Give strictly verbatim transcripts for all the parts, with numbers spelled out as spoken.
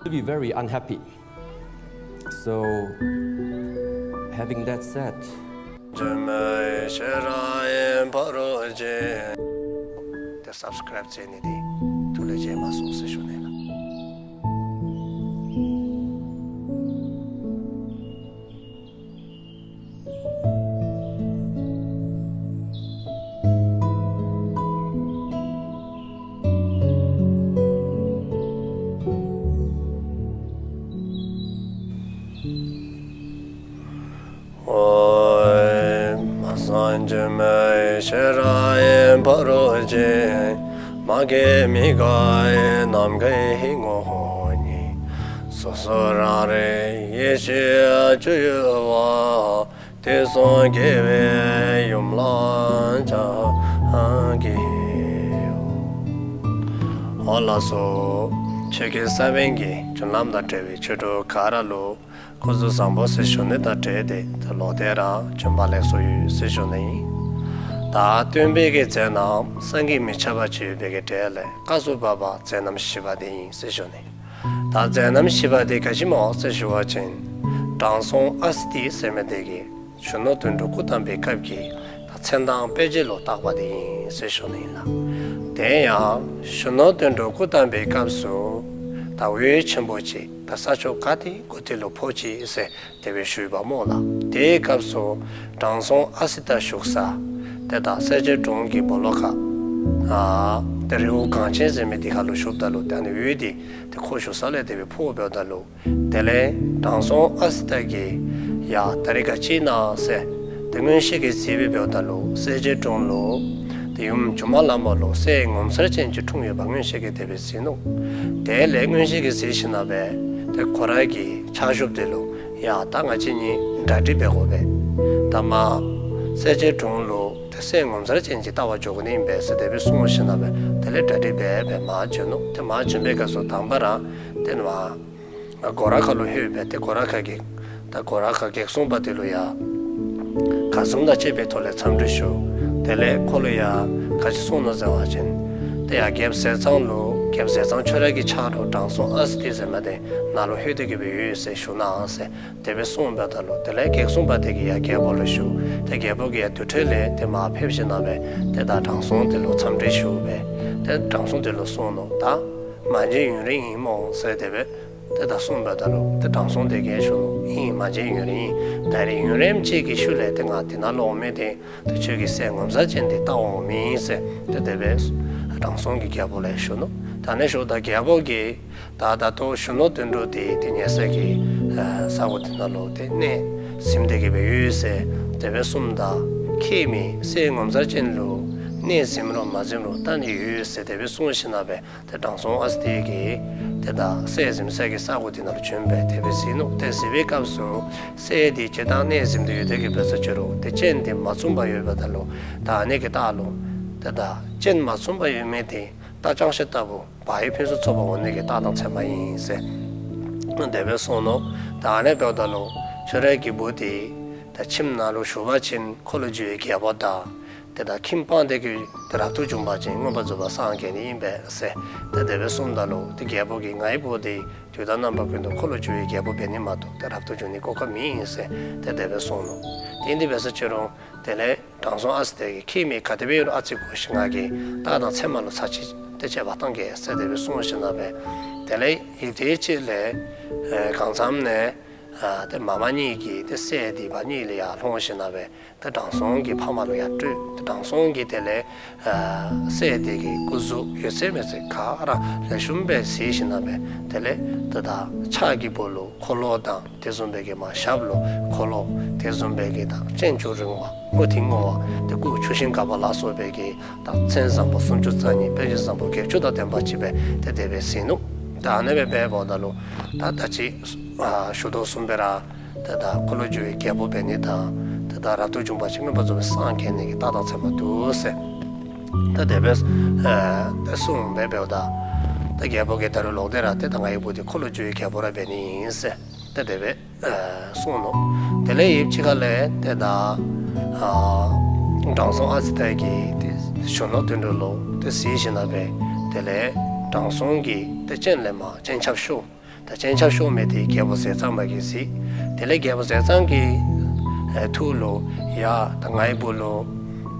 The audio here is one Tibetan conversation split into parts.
You'll be very unhappy. So, having that said, འཇིགས་མེད་ཤེས་རབ་ཡི་ཕ་རོལ་ཕྱིན། དེ་སབ་སི་ཀ་རེབ་བྱས་ནས་དེ་ཐུགས་ལ་བཞེས་མ་སོང་ཟེར་ཞུ་ནས་ལ། ཨོ། མ་སངས་འཇིགས་མེད་ཤེས་རབ་ཡི་ཕ་རོལ་ཕྱིན། མ་སྐྱེས་མི་འགག་ནམ་མཁའི་ངོ་བོ་ཉིད། སོ་སོ་རང་རིག་ཡེ་ཤེས་སྤྱོད་ཡུལ་བ། དུས་གསུམ་རྒྱལ་བའི་ཡུམ་ལ་ཕྱག་འཚལ་ལོ། ཨོ་ལགས་སོ། ཆོས་ཀྱི་ས་བོན་གྱི་རྒྱུན་ལམ་དང་འབྲེལ་བའི་ཆོས་གྲོགས་ག་ར་ལུ་སྐུ་གཟུགས་བཟང་པོ་ཟེར་ཞུ་ནི་དང་འབྲེལ་ཏེ་ད་ལོག་སྟེ་རང་བྱོན་པ་ལེགས་སོ་ཡོད་ཟེར་ཞུ་ནི་ཡིན། ད་སྟོན་པའི་གི་མཛད་རྣམ་བསམ་གྱིས་མི་ཁྱབ་པ་ཅིག་ཡོད་པའི་གི་གྲས་ལས་སྐབས་སུ་བབ་པ་མཛད་རྣམ་བཞི་པ་དེ་ཡིན་ཟེར་ཞུ་ནི། ད་མཛད་རྣམ་བཞི་པ་དེ་ག་ཅི་སྨོ་ཟེར་ཞུ་བ་ཅིན། དྲང་སྲོང་ཨ་སི་ཏི་ཟེར་མི་དེ་གིས་གཞོན་ནུ་དོན་གྲུབ་སྐུ་བལྟམས་པའི་སྐབས་ཀྱི་ད་མཚན་དང་དཔེ་བྱད་ལུ་བཏགས་པ་དེ་ཡིན་ཟེར་ཞུ་ནི་ཡིན་ལ། དེ་ཡང་གཞོན་ནུ་དོན་གྲུབ་སྐུ་བལྟམས་པའི་སྐབས་སུ་ད་འོད་ཆེན་པོ་ཅིག་ད་ས་ཕྱོགས་ག་ཏེ་དགོས་ཏེ་ལུ་འཕོ་ཅི་ཟེར་དེ་སྦེ་ཞུས་པ་སྨོ་ལགས། དེའི་སྐབས་སུ་དྲང་སྲོང་ཨ་སི་ཏ་བཞུགས་ས་དེ་ད་སེར་སྐྱའི་གྲོང་གི་སྦོ་ལོགས་ཁ་ཨ་དེ་རི་བོ་གངས་ཅན་ཟེར་མི་དེ་ཁ་ལུ་བཞུགསཔ་ད་ལུ་ད་ནི་འོད་དེ་དེ་ཁོ་བཞུགས་ས་ལས་དེ་སྦེ་འཕོཝ་འབདཝ་ད་ལུ། དེ་ལས་དྲང་སྲོང་ཨ་སི་ཏ་གིས་ཡ་ད་རིས་ག་ཅི་ཨིན་ན་ཟེར་དེ་མངོན་ཤེས་ཀྱིས་གཟིགས་པའི་འབདཝ་ད་ལུ་སེར་སྐྱའི་གྲོང་ལུ་དེ་ཡུམ་སྒྱུ་མ་ལྷ་མོ་ལུ་སྲས་ངོ་མཚར་ཅན་ཅིག་འཁྲུངས་ཡོདཔ་མངོན་ཤེས་ཀྱིས་དེ་སྦེ་གཟིགས་ནུག། དེ་ལས་མངོན་ཤེས་ཀྱིས་གཟིགས་ཞིནམ་ལས་དེ་ཁོ་རའི་གི་ཕྱག་ཞུ་དེ་ལུ་ཡ་ད་ང་བཅས་གཉིས་གྲ་སྒྲིག་འབད་དགོ་པས། ད་མ་སེར་སྐྱའི་གྲོང་ལུ་དེ་སྲས་ངོ་མཚར་ཅན་ཅིག་བལྟ་བར་འགྱོ་དགོ་ནི་ཨིན་པས་ཟེར་དེ་སྦེ་གསུངས་ཞིནམ་ལས་དེ་ལས་གྲ་སྒྲིག་འབད་འབད་མར་བྱོན་ནུག། དེ་མར་བྱོན་པའི་སྐབས་སུ་དང་པ་ར་དེ་ནི་མ་སྒོ་ར་ཁ་ལུ་ལྷོད་པས། དེ་སྒོ་ར་ཁ་གི་ད་སྒོ་ར་ཁ་བགེགས་སྲུང་པ་དེ་ལུ་ཡ་གར་འཛོམས་དང་བཅས་པའི་ཐོག་ལས་འཚམས་འདྲི་ཞུ། དེ་ལས་ཁོ་ལུ་ཡ་ག་ཅི་གསུངས་ནུག་ཟེར་བ་ཅིན། དེ་ཡ་རྒྱལཔོ་ཟས་གཙང་ལུ་རྒྱལཔོ་ཟས་གཙང་ཁྱོད་རའི་གི་ཆ་རོགས་དྲང་སྲོང་ཨ་སི་ཏི་ཟེར་མི་དེ་ནཱ་ལུ་ལྷོད་དེ་གི་སྦེ་ཡོད་ཟེར་ཞུ་གནང་ཟེར་དེ་སྦེ་གསུངས་པའི་ད་ལུ་དེ་ལས་བགེགས་སྲུང་པ་དེ་གིས་ཡ་རྒྱལཔོ་ལུ་ཞུ། དེ་རྒྱལཔོ་གིས་ཡ་དེ་འཕྲོ་ལས་དེ་མར་ཕེབས་ཞིནམ་ལས་དེ་ད་དྲང་སྲོང་དེ་ལུ་འཚམས་འདྲི་ཞུ་བས། དེ་དྲང་སྲོང་དེ་ལུ་གསུངས་ནུག། ད་མ་མཇལ་ཡུན་རིང་ཨིན་སྨོ་ཟེར་དེ་སྦེ་དེ་ད་གསུངས་པའི་ད་ལུ་དེ་དྲང་སྲོང་དེ་གིས་ཞུ་ནུག། ཨིན་མ་མཇལ་ཡུན་རིང་ཨིན། ད་རིས་ཡུན་རིངམ་ཅིག་གི་ཤུལ་ལས་དེ་ང་དེ་ནང་ལུ་འོང་མི་དེ་དེ་ཁྱོད་ཀྱི་སྲས་ངོ་མཚར་ཅན་དེ་བལྟ་འོང་མི་ཨིན་ཟེར་དེ་དེ་སྦེ་དྲང་སྲོང་གིས་རྒྱལཔོ་ལུ་ཞུ་ནུག། ད་ནི་ཞུཝ་ད་རྒྱལཔོ་གིས་ད་ད་ལྟོ་གཞོན་ནུ་དོན་གྲུབ་དེ་དེ་ཉལ་ས་གི་ས་གོ་དེ་ནང་ལུ་དེ་གནས་གཟིམས་ཏེ་གི་སྦེ་ཡོད་ཟེར་དེ་སྦེ་གསུངམ་ད་ཁྱེད་མི་སྲས་ངོ་མཚར་ཅན་ལུ་གནས་གཟིམས་རུང་མ་གཟིམས་རུང་ད་ནི་ཡོད་ཟེར་དེ་སྦེ་གསུངས་ཞིནམ་ལས་དེ་དྲང་སྲོང་ཨ་སི་ཏི་གིས་དེ་ད་སྲས་གཟིམ་ས་གི་ས་གོ་དེ་ནང་ལུ་བྱོན་པས་དེ་སྦེ་གཟིགས་ནུག། དེ་གཟིགས་པའི་སྐབས་སུ་སྲས་དེ་ཇི་ལྟར་གནས་གཟིམས་ཏེ་ཡོད་དེ་གི་སྦེ་ཟེར་ཅི་རུང་དེ་སྤྱན་དེ་མ་བཙུམས་པར་ཡོད་པའི་ད་ལུ་ད་ཨ་ནི་གི་རྟགས་ལུ་དེ་ད་སྤྱན་མ་བཙུམས་པར་ཡོད་མི་དེ་རྟ་ཅང་ཤེས་ལྟ་བུ་བག་ཡོད་ཕུན་སུམ་ཚོགས་པ་འོང་ནི་གི་རྟགས་དང་མཚན་མ་ཨིན་ཟེར་དེ་སྦེ་གསུངས་ནུག། ད་ཨ་ནི་འབདཝ་ད་ལུ་ཁྱོད་རའི་གི་བུ་དེ་ད་ཁྱིམ་ནང་ལུ་བཞུགས་པ་ཅིན་འཁོར་ལོས་སྒྱུར་བའི་རྒྱལ་པོ་དང་དེ་ད་ཁྱིམ་སྤངས་ཏེ་གི་དེ་རབ་ཏུ་བྱུང་བ་ཅིན་མངོན་པར་རྫོགས་པར་སངས་རྒྱས་ནི་ཨིན་པས་ཟེར་དེ་དེ་སྦེ་གསུངམ་ད་ལུ་དེ་རྒྱལ་པོ་གིས་ངའི་བུ་དེ་དུས་དང་རྣམ་པ་ཀུན་ཏུ་འཁོར་ལོས་སྒྱུར་བའི་རྒྱལ་པོ་འབད་ནི་མ་གཏོགས་དེ་རབ་ཏུ་བྱུང་ནི་གོ་སྐབས་མེད་ཨིན་ཟེར་དེ་དེ་སྦེ་གསུངས་ནུག། དེ་འདི་སྦེ་ཟེར་ཅི་རུང་དེ་ལས་དྲང་སྲོང་ཨ་སི་ཏི་གིས་ཁྱེད་མི་ག་དེ་སྦེ་ཡོད་རུང་ཨ་ཙི་སྒུག་ཤིག། ང་གིས་རྟགས་དང་མཚན་མ་ལུ་ཚར་གཅིག་དེ་དཔྱད་པ་བཏང་གེ་ཟེར་དེ་སྦེ་གསུངས་ཞིནམ་ལས་དེ་ལས་ཡུདཔ་ཐེངས་ཅིག་ལས་གང་འཚམ་ནས་དེ་མ་མ་གཉིས་ཀྱིས་དེ་སྲས་དེ་ཕར་གཉིད་ལས་ཡར་ལྷུང་ཞིནམ་ལས་དེ་དྲང་སྲོང་གི་ཕ་མ་ལུ་ཡར་སྤྲོད། དེ་དྲང་སྲོང་གིས་དེ་ལས་སྲས་དེ་གི་སྐུ་གཟུགས་ཡོད་ཚད་མེད་ཚད་ག་ར་ལེགས་ཤོམ་སྦེ་གཟིགས་ཞིནམ་ལས་དེ་ལས་དེ་ད་ཕྱག་གི་སྦོ་ལོགས་འཁོར་ལོ་དང་དེ་བཟུམ་སྦེ་གི་མར་ཞབས་ལུ་འཁོར་ལོ་དེ་བཟུམ་སྦེ་གི་དང་སྤྱན་ཆུ་རིང་བ་སྔོ་ཐིང་སྔོ་བ་དེ་སྐུ་ཆུ་ཤིང་དཀར་པོ་ལ་སོགས་པའི་གི་དང་མཚན་བཟང་པོ་སུམ་ཅུ་རྩ་གཉིས་དཔེ་བྱད་བཟང་པོ་བརྒྱད་ཅུ་དང་ལྡན་པ་ཅིག་སྦེ་དེ་དེ་སྦེ་གཟིགས་ནུག། ད་ཨ་ནི་སྦེ་འབདཝ་ད་ལུ་ད་ད་ཅི་ཞུ་དོ་བཟུམ་སྦེ་ར་དེ་ད་འཁོར་ལོས་སྒྱུར་བའི་རྒྱལ་པོ་འབད་ནི་དང་དེ་ད་རབ་ཏུ་བྱུང་བ་ཅིན་མངོན་པར་རྫོགས་པར་སངས་རྒྱས་ནི་གི་རྟགས་དང་མཚན་མ་འདུག་ཟེར་དེ་དེ་སྦེ་གསུངས་སྦེ་འབདཝ་ད་དེ་རྒྱལ་པོ་གིས་ད་རུང་ལོག་སྟེ་ར་དེ་ད་ངའི་བུ་དེ་འཁོར་ལོས་སྒྱུར་བའི་རྒྱལ་པོ་ར་འབད་ནི་ཨིན་ཟེར་དེ་དེ་སྦེ་གསུངས་ནུག། དེ་ལས་ཡུདཔ་ཅིག་ཁ་ལས་དེ་ད་དྲང་སྲོང་ཨ་སི་ཏ་གིས་དེ་གཞོན་ནུ་དོན་གྲུབ་ལུ་དེ་གཟིགས་ཞིནམ་ལས་དེ་ལས་དྲང་སྲོང་གི་དེ་སྤྱན་ལས་མར་སྤྱན་ཆབ་ཤོར། ད་སྤྱན་ཆབ་ཤོར་མེད་དེ་རྒྱལ་པོ་ཟས་གཙང་མ་གིས་གཟིགས། དེ་ལས་རྒྱལ་པོ་ཟས་གཙང་གི་ཨ་ཐུགས་ལུ་ཡ་ད་ངའི་བུ་ལུ་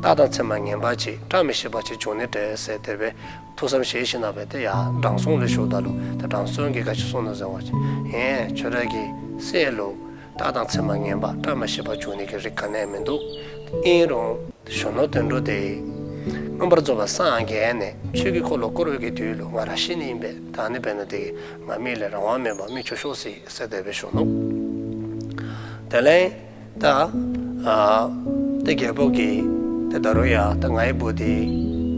རྟགས་དང་མཚན་མ་ངན་པ་ཅིག་བཀྲ་མི་ཤིས་པ་ཅིག་འབྱུང་ནི་འདྲ་ཟེར་དེ་སྦེ་ཐུགས་བསམ་བཞེས་ཞིནམ་ལས་དེ་ཡ་དྲང་སྲོང་ལུ་ཞུཝ་ད་ལུ་དེ་དྲང་སྲོང་གིས་ག་ཅི་གསུངས་ནུག་ཟེར་བ་ཅིན། ཨེ་ཁྱོད་ར་གི་སྲས་ལུ་རྟགས་དང་མཚན་མ་ངན་པ་བཀྲ་མི་ཤིས་པ་འབྱུང་ནི་གི་རིགས་ག་ནི་ཡང་མིན་འདུག། ཨིན་རུང་གཞོན་ནུ་དོན་གྲུབ་དེ་མངོན་པར་རྫོགས་པར་སངས་རྒྱས་ནས་ཆོས་ཀྱི་འཁོར་ལོ་བསྐོར་བའི་གི་དུས་ལུ་ང་ར་ཤི་ནི་ཨིན་པས། ད་ནི་འབད་ན་དེ་གིས་ང་མི་ལས་རང་དབང་མེད་པར་མི་བྱོག་ཤོག་ཟེར་ཟེར་དེ་སྦེ་ཞུ་ནུག། དེ་ལས་ད་ཨ་དེ་རྒྱལ་པོ་གིས་དེ་ད་རུང་ཡ་ད་ངའི་བུ་དེ་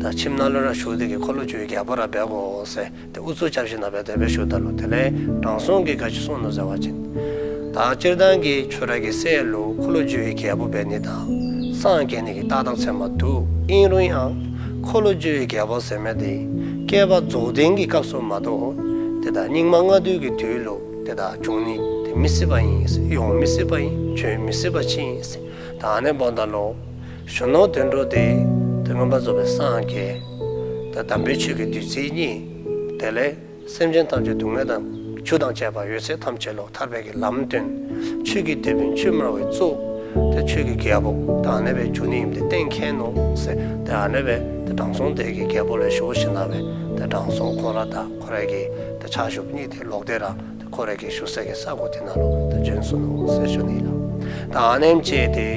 ད་ཁྱིམ་ནང་ལུ་ར་བཞུགས་ཏེ་གི་འཁོར་ལོས་སྒྱུར་བའི་རྒྱལ་པོ་ར་འབད་དགོ་ཟེར་དེ་ཨུ་ཚུགས་རྐྱབ་ཞིནམ་ལས་དེ་སྦེ་ཞུཝ་ད་ལུ་དེ་ལས་དྲང་སྲོང་གིས་ག་ཅི་གསུངས་ནུག་ཟེར་བ་ཅིན། ད་སྤྱིར་བཏང་གི་ཁྱོད་ར་གི་སྲས་ལུ་འཁོར་ལོས་སྒྱུར་བའི་རྒྱལ་པོ་འབད་ནི་དང་སངས་རྒྱས་ནི་གི་རྟགས་དང་མཚན་མ་འདུག། ཨིན་རུང་ཡང་འཁོར་ལོས་སྒྱུར་བའི་རྒྱལ་པོ་ཟེར་མི་དེ་བསྐལ་པ་རྫོགས་ལྡན་གྱི་སྐབས་སུ་མ་གཏོགས་དེ་ད་སྙིགས་མ་ལྔ་བདོའི་གི་དུས་ལུ་དེ་ད་འབྱུང་ནི་དེ་མི་སྲིད་པ་ཨིན། ཡོང་མི་སྲིད་པ་ཨིན། བྱོན་མི་སྲིད་པ་ཅིག་ཨིན། ད་ཨ་ནི་འབདཝ་ད་ལུ་གཞོན་ནུ་དོན་གྲུབ་དེ་དེ་མངོན་པར་རྫོགས་པར་སངས་རྒྱས། ད་དམ་པའི་ཆོས་ཀྱི་བདུད་རྩི་བརྙེས། དེ་ལས་སེམས་ཅན་ཐམས་ཅད་སྡུག་བསྔལ་དང་རྒྱུ་དང་བཅས་པ་ཡོད་ཚད་ཐམས་ཅད་ལུ་ཐར་པའི་གི་ལམ་སྟོན། ཆོས་ཀྱི་དེད་དཔོན་ཆོས་སྨྲ་བའི་གཙུག། དེ་ཆོས་ཀྱི་རྒྱལ་པོ་ད་ཨ་ནི་སྦེ་འབྱུང་ནི་ཨིནམ་དེ་གཏན་འཁེལ་ནུག་ཟེར། དེ་ཨ་ནི་སྦེ་དེ་དྲང་སྲོང་དེ་གིས་རྒྱལ་པོ་ལུ་ཞུ་ཞིནམ་ལས་དེ་དྲང་སྲོང་ཁོ་ར་དང་ཁོ་རའི་གི་དེ་ཕྱག་ཞུ་བ་གཉིས་དེ་ལོག་སྟེ་ར་དེ་ཁོ་རའི་གི་བཞུགས་སའི་གི་ས་གོ་དེ་ནང་ལུ་དེ་བྱོན་སོ་ནུག་ཟེར་ཞུ་ནི་ལགས། ད་ཨ་ནེམ་ཅིག་དེ་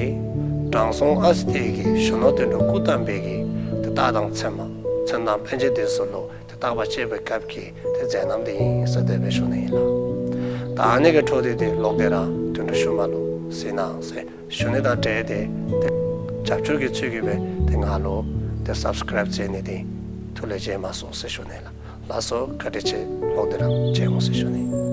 དྲང་སྲོང་ཨ་སི་ཏེ་གིས་གཞོན་ནུ་དོན་གྲུབ་སྐུ་བལྟམས་པའི་གི་དེ་རྟགས་དང་མཚན་མ་མཚན་དང་པཎ་ཆེན་དེ་ཚུ་ལུ་དེ་བརྟག་པ་དཔྱད་པའི་སྐབས་ཀྱི་དེ་མཛད་རྣམ་དེ་ཨིན་ཟེར་དེ་སྦེ་ཞུ་ནི་ཨིན་ལགས། ད་ཨ་ནི་གི་འཕྲོ་དེ་དེ་ལོག་སྟེ་ར་དོན་གྲུབ་ཤུལ་མ་ལུ་གཟིགས་གནང་ཟེར་ཞུ་ནི་དང་འབྲེལ་ཏེ་དེ་རྒྱབ་སྐྱོར་གྱི་ཚུལ་གྱིས་སྦེ་དེ་ང་ལུ་དེ་སབ་སི་ཀ་རའིབ་མཛད་ནི་དེ་ཐུགས་ལས་བརྗེད་མ་སོང་ཟེར་ཞུ་ནི་ལགས། ལགས་སོ། བཀའ་དྲིན་ཆེ། ལོག་སྟེ་ར་མཇལ་འོང་ཟེར་ཞུ་ནི།